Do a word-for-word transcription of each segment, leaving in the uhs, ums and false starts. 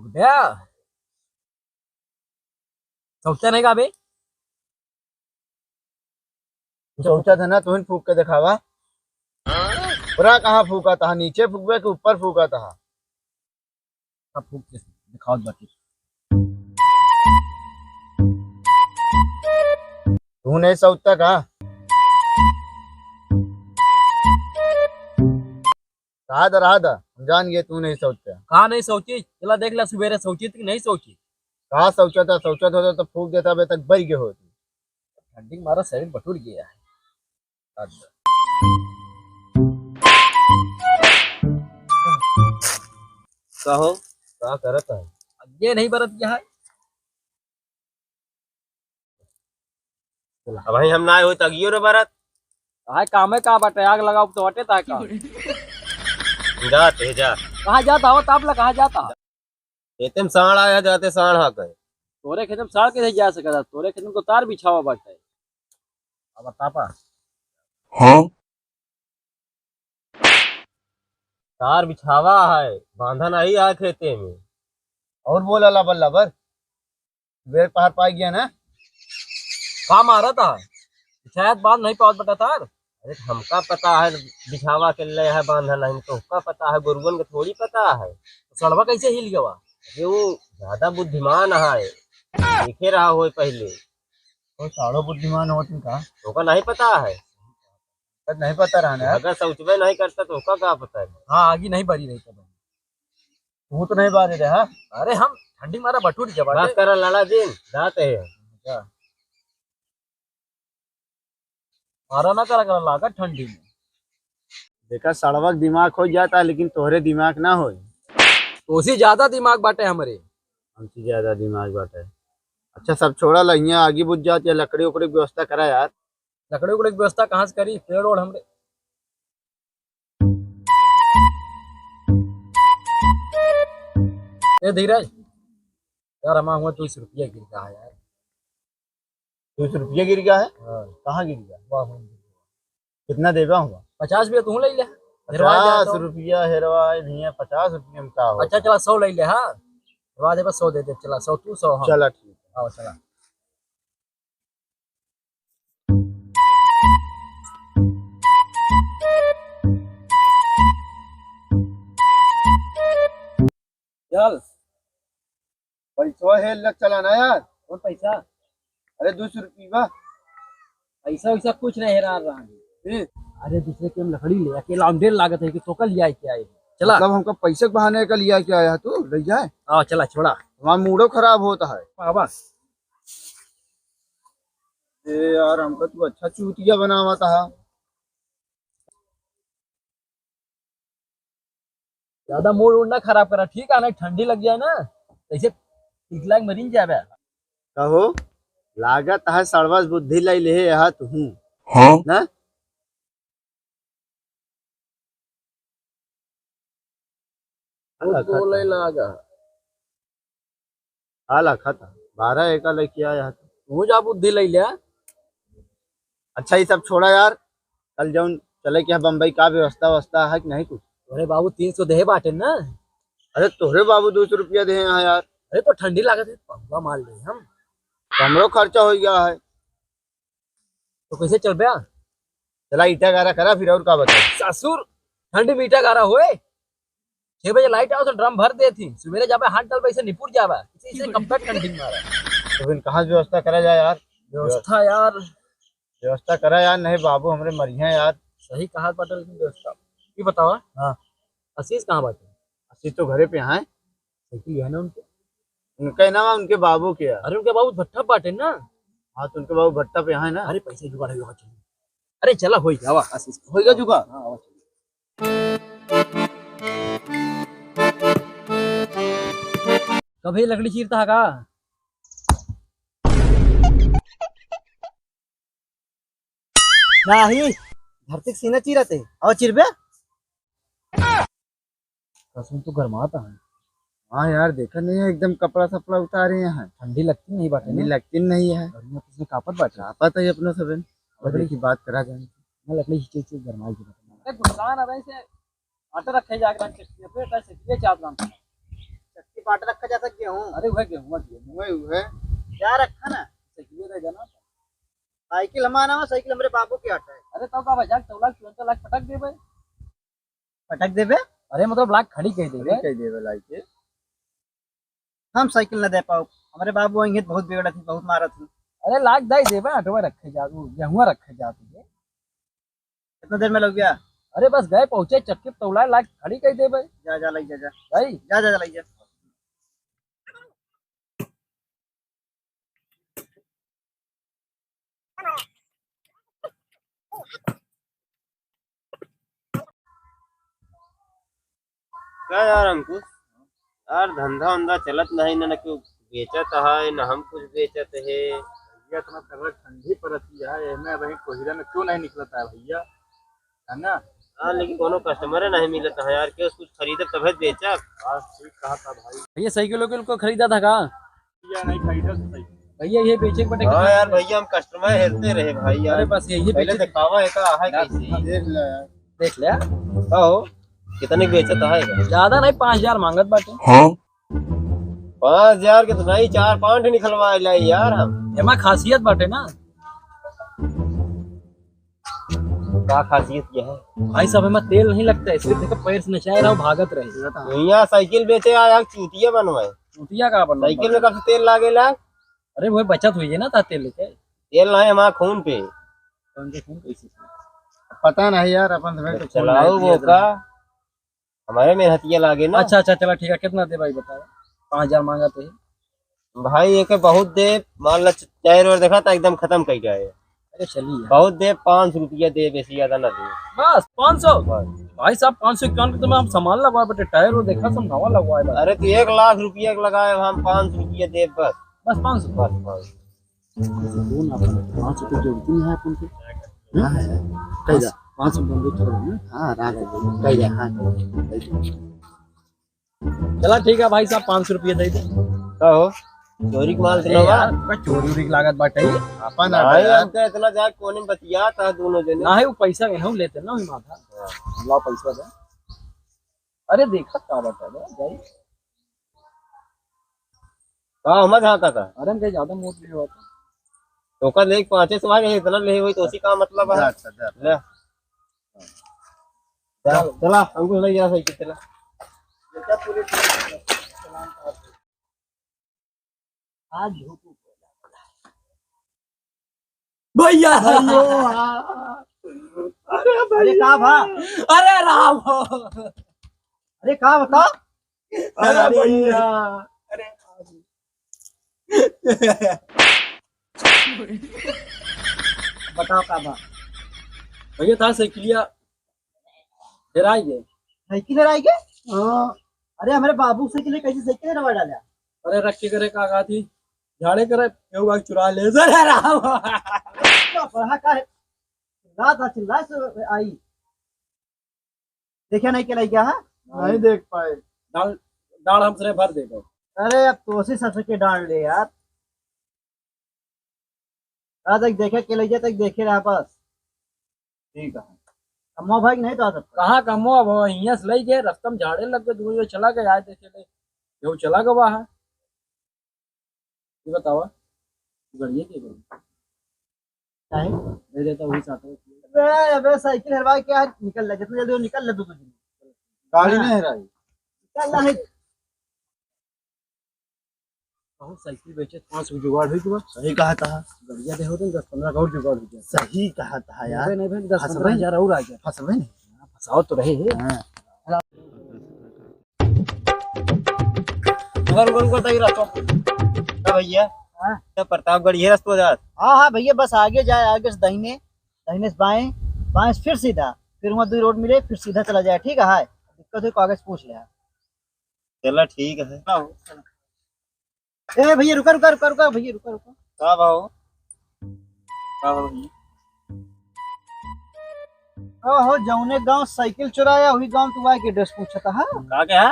बे, सौचा नहीं का बे? सौचा था ना, तुहिन फूक के देखावा। पूरा कहाँ फूका था, नीचे फूकबे कि ऊपर फूका था? सब फूक के देखावत बाटे। तू नहीं सौचता का? रहा दा, रहा दा, हम जान गए तू नहीं सौचता। का नहीं सौची? चला देख ला, सुबेरे सौची थी कि नहीं सौची? का सौचा था, सौचा था तो फूक देता, अबे तक बर गए होती। ठंडी के मारा शरीर बटुर गया है। का हो, का करत है? ये नहीं बरत गया है। अब भाई हम ना होई त अगियो रे बरत। आय कामे का बाटे, आग लगाओ तो हटे ता का? जाते जा। कहाँ जाता हो ताप ला, कहाँ जाता? खेते में साँड़ आया जाते साँड़ हाँ कहे। तोरे खेते में साँड़ कैसे जा सकता? तोरे खेते में तो तार बिछावा बाटे। अब तापा। हाँ? तार बिछावा है, बांधा नहीं है खेते में। और बोला लबर लबर, बेर पार पाई गया ना? का मारा था? शायद बांध नहीं पावत बटा तार। अरे हमका पता है बिछावा के ले है बांधा नहीं, तो का पता है, गोरुअन के थोड़ी पता है। तो सड़वा कैसे हिल गवा? अरे वो ज्यादा बुद्धिमान है, देखे रहा होए पहले। वो साड़ो बुद्धिमान होत का? ओका नहीं पता है। नहीं पता रहना है। अगर सोचबे नहीं करता तो ओका का पता है? हाँ, आगी नहीं बारी रही तब। तू तो नहीं बारी रहा। अरे हम ठंडी मारा बटुर गया बाटे। बस करा लड़ा दिन, जाते हैं। अच्छा। मारा ना करा, करा लागा ठंडी में। देखा, सड़वक दिमाग हो जाता है, लेकिन तोहरे दिमाग ना होए। तोसी ज्यादा दिमाग बाटे हमरे। हमसे ज्यादा दिमाग बाटे। अच्छा, सब छोड़ा ला, हियाँ आगी बुझ जाती है, लकड़ी उकड़ी की व्यवस्था करा यार। लकड़ी उकड़ी की व्यवस्था कहाँ से करी? पेड़ ओड़ हमरे। ए धीरज, यार, हमारा हुआ दो सौ रुपया गिर गया है यार। दो सौ रुपया गिर गया है? हाँ। कहाँ गिर गया? वाह, वाह। कितना देबा हुआ? पचास रुपया तू ले ले। हेरवा दे पचास तो। रुपया हेरवा है भैया, पचास रुपया में का होता? अच्छा, चला, सौ ले ले, हाँ। हेरवा दे, बस सौ दे दे, चला, सौ तू, सौ हम। चला, ठीक है। आओ, चला। चल। पैसवा हेर लग चला ना यार। कौन पैसा? अरे, दो सौ रुपया बा। पैसा वैसा कुछ नहीं हेरा रहा है। ए? अरे, दूसरे के हम लकड़ी ले, अकेला हम ढेर लागत है कि तोका लिया के आए। चला। मतलब हमका पैसे के बहाने का लिया के आया तू, ले जाए? हाँ, चला, छोड़ा। हमारा मूडो खराब होता है। बाबा। ए यार, हमका तू अच्छा चूतिया बनावा था। ज्यादा मूड उड ना खराब करा, ठीक है ना? ठंडी लग जाए ना, तो ऐसे पिघला के मरिन जाबे। कहो, लागत है सड़वस बुद्धि लाई ले है यहाँ तू। हाँ? ना? बोले लागा। हाँ, लाखा था। बारह एकड़ लेके आया है। तू जा बुद्धि ले लिया। अच्छा, ये सब छोड़ा यार, कल जौन चले के है बम्बई, का व्यवस्था व्यवस्था है कि नहीं कुछ? अरे बाबू, तीन सौ देहे बाटे ना। अरे तोहरे बाबू दो सौ रुपया देहे हैं यार। अरे तो ठंडी लागत है, पहुआ मार ले हम। तो हमरो खर्चा हो गया है। तो कैसे चल बे? चला ईटा गारा करा, फिर और का बताई? ससुर, ठंड में ईटा गारा होए? छह बजे लाइट आओ तो ड्रम भर दे थी, सुबेरे जाबे हाथ डालबे, ऐसे निपुर जाबे, इसे, इसे कब तक ठंडी मारा? तो फिर कहाँ से व्यवस्था करा जाए यार? व्यवस्था यार। व्यवस्था करा यार, नहीं बाबू हमरे मरिहे यार। सही कहा बाटे, लेकिन व्यवस्था। ये बतावा। हाँ। आशीष कहाँ बाटे? आशीष तो घरे पे है। साइकिल है ना उनके? उनका ही नाम है, उनके बाबू के है। अरे उनके बाबू भट्टा बाटे ना। हाँ, तो उनके बाबू भट्टा पे है ना। अरे पैसे जुगाड़ होगा, चलो। अरे चला, होई जावा, आशीष। होई गा जुगाड़? हाँ, आवा, चलो। कभी लकड़ी चीरता है का? नाही, धरती के सीना चीरत है। और चिरबे? कसम तो गरमाता है। हाँ यार, देखा नहीं है, एकदम कपड़ा सपड़ा उतारे हैं। ठंडी लगती नहीं बाटे ठंडी ना? लगती नहीं है। गर्मी में किसने कापत बाटे? कापत है अपना सबन। और लकड़ी देखी बात करा जाए। ना लकड़ी खींचे, खींचे गरमाई के बाटे। अरे गुस्सा ना रहे से आटा रखे जाके ना चक्की पे, ऐसे ये चाप लाना। चक्की पाट रखा जाता गेहूं। अरे वह गेहूं, गेहूं। वही, वही। क्या रखा ना? साइकिल दे देना। साइकिल हमारा ना, साइकिल हमरे बाबू के हटे। अरे तो का भाई, जाके तौला के तुरंत लाख पटक देबे। पटक देबे? अरे मतलब लाख खड़ी कह देबे। खड़ी कह देबे लाइके। हम साइकिल न दे पाओ, हमरे बाबू आएंगे तो बहुत बिगड़त ही, बहुत मारत ही। अरे लाख दे देबे, अटवा रखे जा, उ गेहुआ रखे जा तुझे। कितना देर में लग गया? अरे बस गए पहुंचे, चक्की तौला, लाख खड़ी कह देबे। जा, जा, लग जा, जा। भाई। जा, जा, जा, लग जा। का यार अंकुश, यार धंधा उंधा चलत नहीं, न, न केहू बेचत है, न हम कुछ बेचत है। भैया इतना तगड़ा ठंडी पड़त है, एमे वही कोहिरा में क्यों नहीं निकलता है भैया, है ना? हाँ, लेकिन कोनो कस्टमर नहीं मिलत है यार, केहू कुछ खरीदब तबे बेचब। बात ठीक कहा था भाई। भैया साइकिल उकिल को खरीदा था का? भैया नहीं खरीदा था साइकिल। भैया ये पीछे बटे हाँ कितना? यार भैया, हम कस्टमर हेरते रहे भाई यार। अरे बस यही पहले पीछे दिखावा है का है यार, कैसे? देख ले यार। देख ले। का हो? कितने के बेचत है का? ज्यादा नहीं, पाँच हजार मांगत बाटे। हाँ? पाँच हजार के तो नहीं, चार पाँच निकलवा लाई यार हम। एमा खासियत बाटे ना। का खासियत क्या है? भाई साहब, एमा तेल नहीं लगता है, सिर्फ देखो पैर से नचाए रहो, भागत रहे। यहाँ साइकिल बेचे आया, चूतिया बनवाए। चूतिया का बनवाए? साइकिल में कब से तेल लागेला? अरे वो बचत हुई है ना, ता तेल लेके। तेल नहीं, हमारा खून पे। कौन के खून कैसे? पता नहीं यार, अपन तो चलाओ वो का। हमारे में हथिया लागे ना। अच्छा, अच्छा, चला ठीक है, कितना दे भाई बताओ? पाँच हजार मांगा थे। भाई, एके बहुत दे, मान ला, टायर और देखा था, एकदम खत्म कर गया है। अरे चलिए। बहुत दे, पाँच सौ रुपया दे, बेसी ज्यादा ना दे। बस पाँच सौ? बस। भाई साहब, पाँच सौ इक्यावन के तो मैं हम सामान लगवाए बटे, टायर और देखा, सब नवा लगवाए बटे। अरे, तो एक लाख रुपया के लगाए, हम पाँच सौ रुपया दे बस। बस पाँच सौ? बस, बस। दो ना, अपन पाँच सौ रुपये जोड़ती है अपन के। हाँ, है। कैसा? पाँच सौ बंदे चलो ना। हाँ, रात है। कैसा? हाँ, कैसा? चला ठीक है भाई साहब, पाँच सौ रुपये दे दे। का हो? चोरी के माल अरे तो ना बा? यार, का चोरी उरी के लागत बाटे? अपन भाई, आता यार। हम तो इतना जाके कोने में बतियात है दोनों जने। ना है, वो पैसा के ना लेते ना, वही माथा। हाँ। लाओ पैसा दे। अरे देखा का बाटे बे, जाई। का हम झांका था? अरे हम कहीं ज्यादा मोट नहीं हुआ था। तो का देख, पाँचे सौ भाई इतना ले हुई तो उसी का मतलब है। अच्छा, अच्छा। ले। चला, चला, अंकुश ले जा साइकिल, चला। आज झूठ बोला। भैया। अरे अरे भैया। का भा? अरे राम। अरे का बता? अरे अरे भैया। अरे। बताओ का बा? भैया, था साइकिलिया हेराई गए। साइकिल हेराई गए? हाँ। अरे, हमरे बाबू साइकिल है, कैसे साइकिल हेरवा डाला? अरे, रख के करे का कहा थी, झाड़े करे, केहू आके चुरा ले। अरे राम। तो पढ़ा का है? रात आ चिल्ला से आई। देखा नहीं के लइका, हाँ? नहीं देख पाए। डाल, डाल हम सरे भर देबे। अरे, अब तोसी ससुर के डाल ले यार। आज एक देखे के लइका तक देखे रहा बस। ठीक है। कमवा भाई नहीं तो आ सकता। कहाँ कमवा भाई? हियाँ से लई गए, रस्ता में झाड़े लग गए, दूर चला गए, आए देखे ले, जो चला गवा है। ये बतावा, तू गड़िए के गई? काहे? दे देता वही साथ में। अबे, अबे, साइकिल हरवा के आज निकल ले, जितना जल्दी हो निकल ले तू तो। गाड़ी हाँ। नहीं हराई। निकल ले। बहुत साइकिल बेचे, पाँच सौ जुगाड़ हुई तू। सही कहा था। गड़िया दे होते, दस पन्द्रह का और जुगाड़ हो गया। सही कहा था यार। नहीं भाई, दस पन्द्रह हजार और आ गया। फंसबे नहीं। हाँ, फंसाओ तो रहे हैं। हाँ। रुको, रुको, रुको, तई रखो। का भैया? हाँ। तो प्रतापगढ़ ये रस्तो जात? हाँ, हाँ भैया, बस आगे जाए, आगे से दाहिने, दाहिने से बाएं, बाएं से फिर सीधा, फिर वहाँ दो रोड मिले, फिर सीधा चला जाए, ठीक है? हाय, दिक्कत हो, कागज पूछ ले। चला, ठीक है। ए भैया, रुका, रुका, रुका, रुका, भैया, रुका, रुका। का भाव? का भाव भैया? ओहो, जौने गांव साइकिल चुराया, वही गांव तू आके एड्रेस पूछता है। का क्या?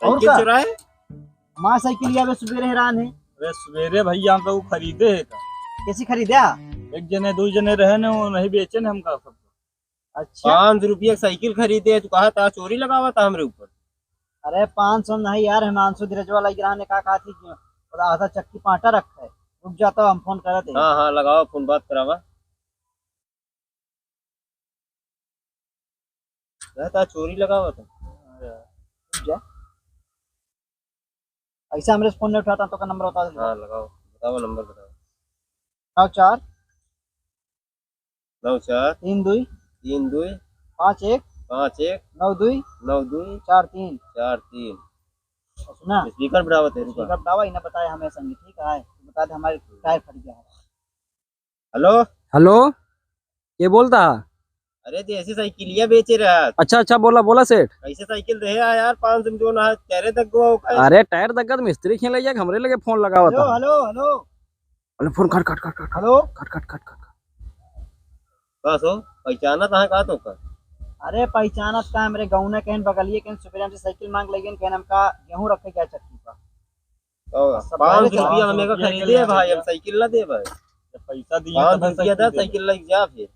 और साइकिल का? चुराए? माँ साइकिल आवे सुबेरे हैरान है। अरे सुबेरे भैया हम तो खरीदे है का? कैसी खरीदे? एक जने, दो जने रहे ने, वो नहीं बेचे ने हमका सब। अच्छा। पाँच सौ रुपया के साइकिल खरीदे, तू कहा था चोरी लगावा था हमरे ऊपर। अरे पाँच सौ नहीं यार, हिमांशु धीरजवा लग रहा ने का कहा थी, आधा चक्की पाटा रखा है। रुक जाता, हम फोन करत है। हाँ, हाँ, लगावा फोन, बात करावा। रहता चोरी लगावा था। रुक जा। ऐसा हमरे से फोन नहीं उठाता तो का नंबर बता दे। हाँ, लगाओ, बताओ नंबर बताओ। नौ चार। नौ चार। तीन दुई। तीन दुई। पाँच एक। पाँच एक। नौ दुई। नौ दुई। चार तीन। चार तीन। सुना? स्पीकर बढ़ावा तेरे का। स्पीकर बढ़ावा, इन्हें बताए हमें संगी, ठीक है? बता दे हमारे टायर फट गया है। हेलो। हेलो, के बोलता? अरे, देसी साइकिलिया बेचे रहा। अच्छा, अच्छा, बोला, बोला सेठ। कैसे साइकिल रहे आ यार, पाँच सौ में जो ना, टायरे दग गवा ओकर। अरे, टायर दग गवा तो मिस्त्री खेले जाके हमरे लगे फोन लगावा था। Hello, hello. अरे, phone cut, cut, cut, cut. Hello. Cut, cut, cut, cut. बस हो, पहचानत है का तो का? अरे, पहचानत का, हमरे गौना के हन, बगलिए के हन, सुबह हमसे साइकिल मांग लेगेन, कहन हमका गेहूं रखे गया चक्की पर। और सब पाँच सौ रुपया हमें का खरीदे है भाई, हम साइकिल ना दे भाई। जब पैसा दिए पाँच सौ रुपया दा, साइकिल लेके जा फिर।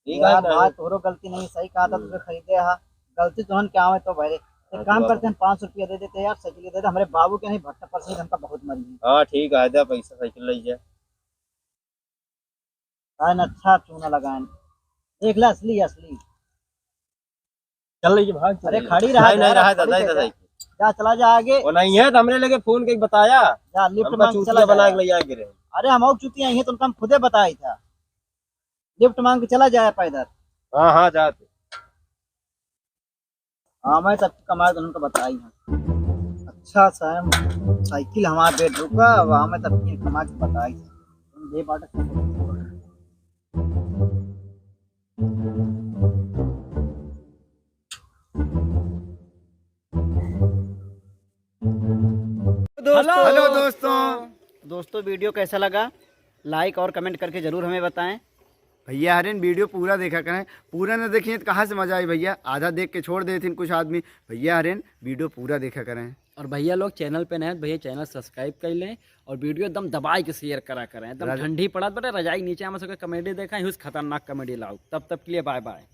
ठीक है यार ना? भाई, तोरो गलती नहीं, सही कहा था, हम्म। तुझे खरीदे हा, गलती तुहन के आवे तो भरे। एक हाँ, काम तो करते हैं, पाँच सौ रुपया दे देते हैं यार, साइकिल दे दे, हमारे बाबू के नहीं, भट्टा पर से हमका बहुत मरी है। हाँ, ठीक है, दे पैसा, साइकिल ले जा। कान अच्छा चूना लगाएन। देख ले, असली, असली। चल रही है भाग, चल अरे, रही है। खड़ी रहा नहीं, नहीं, यार, रहा, खड़ी रहा, रहा। जा, चला जा आगे। वो नहीं है, तो हमरे लगे फोन के बताया। जा, लिफ्ट हमका मांग के चूतिया चला बना जा। के ले आके रे। अरे, हम और चूतिया ही है, तो उनका हम खुदे बताई था। लिफ्ट मांग के चला जाए पैदल। हाँ, हाँ, जाते। हाँ, मैं तब कमा के उनको बताई हूँ। अच्छा सा है, साइकिल हमारे बेड रुका, अब हाँ, मैं तब की कमा के बताई हूँ। ये बात दोस्तों। हेलो दोस्तों। दोस्तों, वीडियो कैसा लगा, लाइक और कमेंट करके जरूर हमें बताएं। भैया हरेन, वीडियो पूरा देखा करें, पूरा न देखिए तो कहाँ से मजा आई भैया, आधा देख के छोड़ देथिन कुछ आदमी। भैया हरेन, वीडियो पूरा देखा करें। और भैया लोग चैनल पे नए हैं तो भैया चैनल सब्सक्राइब कर लें और वीडियो एकदम दबाए के शेयर करा करें। एकदम राज- ठंडी पड़त बटे, रजाई नीचे हम सबके कॉमेडी देखा, यूज खतरनाक कॉमेडी लाओ। तब तक के लिए बाय बाय।